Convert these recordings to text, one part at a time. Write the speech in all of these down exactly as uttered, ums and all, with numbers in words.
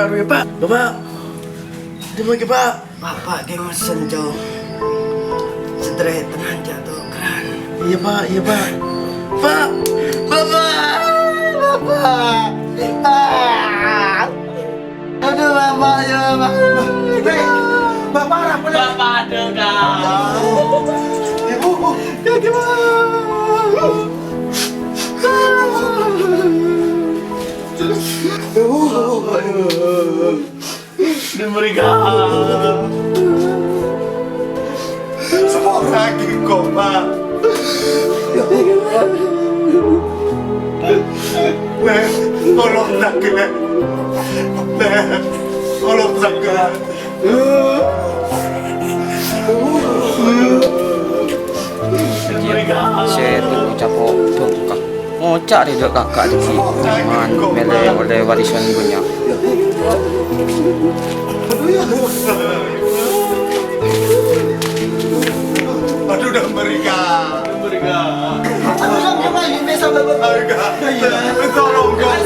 Aduh, ya, Pak. Bapak. Dimma, Pak? Bapak ghi' mesen, Cong. Sè tarètan jhâ' tokaran. Iyâ, Pak. Iyâ, Pak. Pak. Bapak. Bapak. Pak. Aduh, Bapak, ya, Bapak. Hei, Bapak, apa, Lè'? Bapak, aduh, Kak. Ibu. Ya, gimana? Di mereka. Semua lagi koma. Lè', tolong lagi, Lè'. Lè', tolong lagi, Lè'. Sè turu capo' bengkak. Ngoca' rè dâ' kaka' dhibi', man mèlè ollè warisan dhunnya. Aduh, udah meriah. Udah meriah. Tolong, Kak.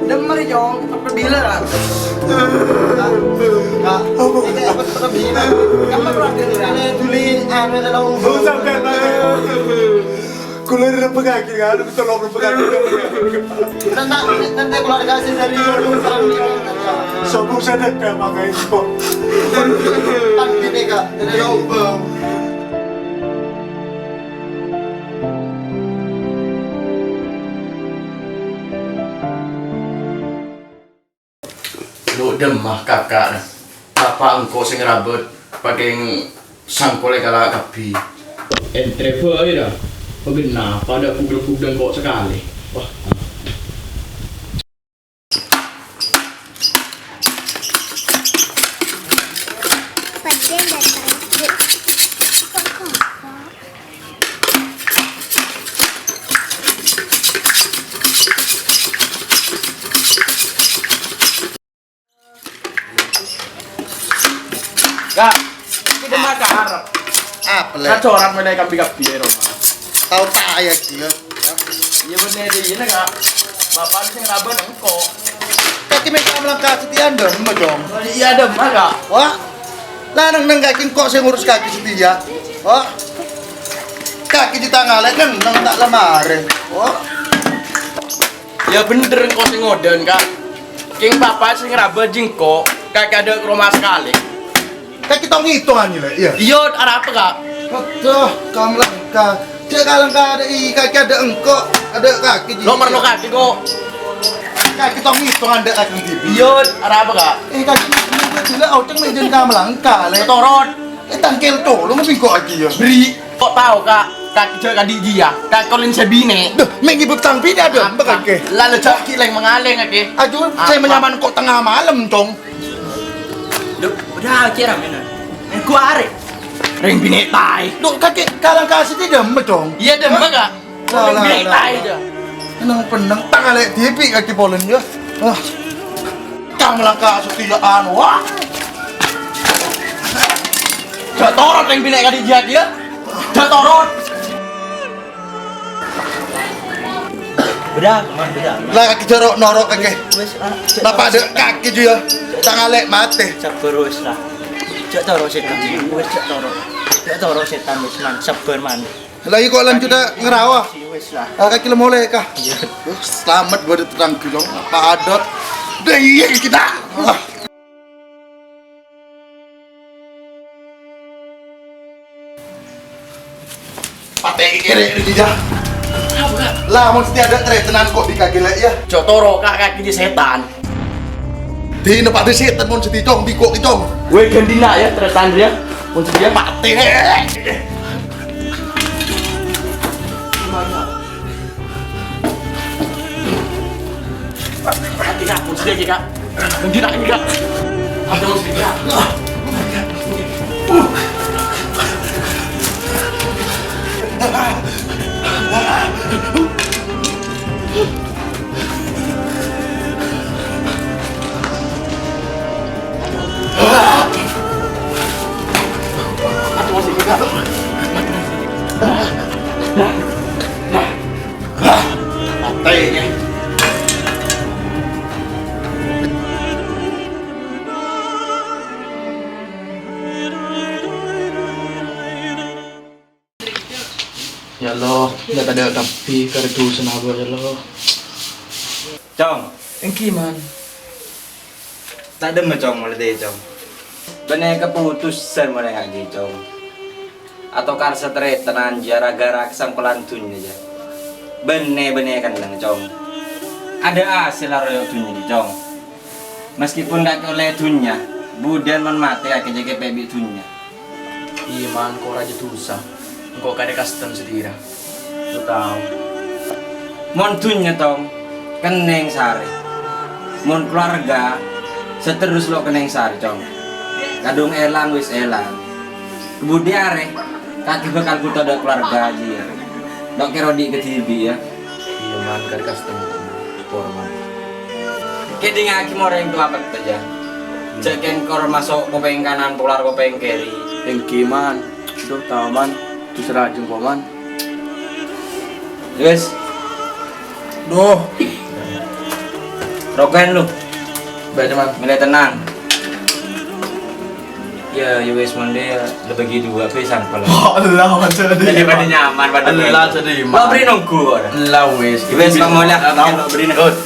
Dâmma rè, Cong, sampai bila, Ran? Kak, ini apa sampai bila? Kamu pernah dengar, Ran? Duli, anu, ada lawan. Kaulâ rèmbhâghâghi, kan? Tolong rèmbhâghâghi. Nanti, nanti keluarga sendiri. Sombong sadhâjâ, Pak, kayak gitu. Kan gini, Kak, jadi lobang. Lu dâmma, kaka', na? Bapa' engko' sè ngarabât, pakèng sangkolè kala kabbhi. Èntrè bhâi, ra. Paghenna padâ pugel-pugel engko' sakalè. Wah. Kak, kita makan Arab. Apa, Lè'? Kacoran mèlè kabbhi-kabbhi è roma. Tao ta' ya, gila. Iyâ, bhender, iyâ, Kak. Bapa' sè ngarabât engko'. Kakè mè' ka melangkah satèya, dâmma, Cong. Iyâ, dâmma, Kak. Wah. Lah, neng-neng kakè engko' sè ngurus kakè satèya. Wah. Kakè jhâ' tangalè, neng-neng ta' la marè. Wah. Iyâ bhender engko' sè ngodâ, Kak. Kèng bapa' sè ngarabât jhâ' engko', kakè adâ' ka roma sakalè. Kakè tong-ètongan, Lè', iyâ? Iyâ, arapa, Kak? Aduh, kaulâ langka. Jhâ' kalangka adâ' i-, kakè adâ' engko', adâ' kakè, Ji. Lo' parlo kakè, kok. Kakè tong-ètongan adâ' kakè dhibi'. Iyâ, arapa, Kak? Eh, kakè nèka ghi' la oteng mè' jhâ' kaulâ langka, Lè'. Torot. Eh, tangkèl tolong bengko' aja, ya. Bri. Kok tao, Kak? Kakè jhâ' kadhi' jiyâ. Kakè kolèn sè binè'. Duh, mè' ngibâ tang binè' adâ', apa, kakè? Lala jhâ' ghi' lèng-mangalèng, kakè. Aduh, sè manyamana kok tengnga malem, Cong. Loh, padahal cè' ramèna. Èngghu arè. Rèng binè' taè. Loh, kakè kalangka satèya dâmma, Cong. Iyâ, dâmma, Kak. Lah, lah, binè' lah, taè, lah. Jhâ'. Neng-penneng tangalè dhibi' kakè polèn, ya. Wah. Kaulâ langka satèya, anu, wah. Jhâ' torot rèng binè' kadhi' jiyâ, ya. Jhâ' torot. Bâdâ, Man, bâdâ. Lah, kakè jhâ' ro'-noro' kakè. Wis, ah, jhâ' napa torot. Adâ' kakè jiyâ? Tangalè matè. Sabbhâr, wis, lah. Jhâ' torot sètan. Wis, jhâ' torot. Jhâ' torot sètan, wis, Man. Sabbhâr, Man. Lah, iko lanjut, ah, ngarawa. Wis, lah. Ah, kakè la molè, Kak. Iyâ. Wis, selamat buat tetangga, Cong. Apa adâ'? Dâ' iyâ kita. Ah. Patè' kèrè' rèya, ya. Lah, mon satèya adâ' tarètan engko' dhibi' kakè, Lè', ya. Jhâ' toro' ka kakè jiyâ sètan. Dinah padâ sètan mon satèya, Cong, bengko', Cong. Wè, ghândhina, ya, tarètan, ya. Mon satèya patè'. Kak, Kak, Kak. Kak, Kak. Ya Allah, la tadâ' kabbhi karè dusana abâ', ya Allah. Cong. Èngghi, Man. Ta' dhimma, Cong, molaè, Cong. Bânnè kapotosan molaè ngajhi, Cong. Atokar satarètanan jâ ra-ghârâ kasangkolan dhunnya, jâ. Bânnè, bânnè kennèng, Cong. Adâ' hasèl aroyok dhunnya, Cong. Maskèpon kakè ollè dhunnya, budiyân mon matè kakè jâ kèpè' bi' dhunnya. Iyâ, Man, ko' rajâ dusa. Engko' karè kasten satèya. Lo tao. Mon dhunnya, Tong, kennèng sarè. Mon kalowarga, saterros lo' kennèng sarè, Cong. Kadhung èlang, wis èlang. Kabudi arè, kakè bhâkal bhuto dâ' kalowarga jiyâ. Lo' kèra odi' kadhibi', yâ. Iyâ, Man, karè kasten. Hormat. Kèdingngaghi mon orèng towa pètto, jâ. Jâ' kèng kor maso' kopèng kanan, polar kopèng kèrè. Èngghi, Man. Duh, tao, Man. Dusa rajâ engko', Man. Wis. Duh. Roko'an lu. Bâdâ, Man. Mèlè tenang. Ya, ya wis, mon dâ' la bâgi duwâ', bâi sampel. Allah, Mas, jadi. Jadi padâ nyaman, padâ Allah, jadi, Lo' Man. Beri nunggu, ora? Lah, wis. Ya wis, Bang Mulya, Bang Mulya, beri nunggu. Good.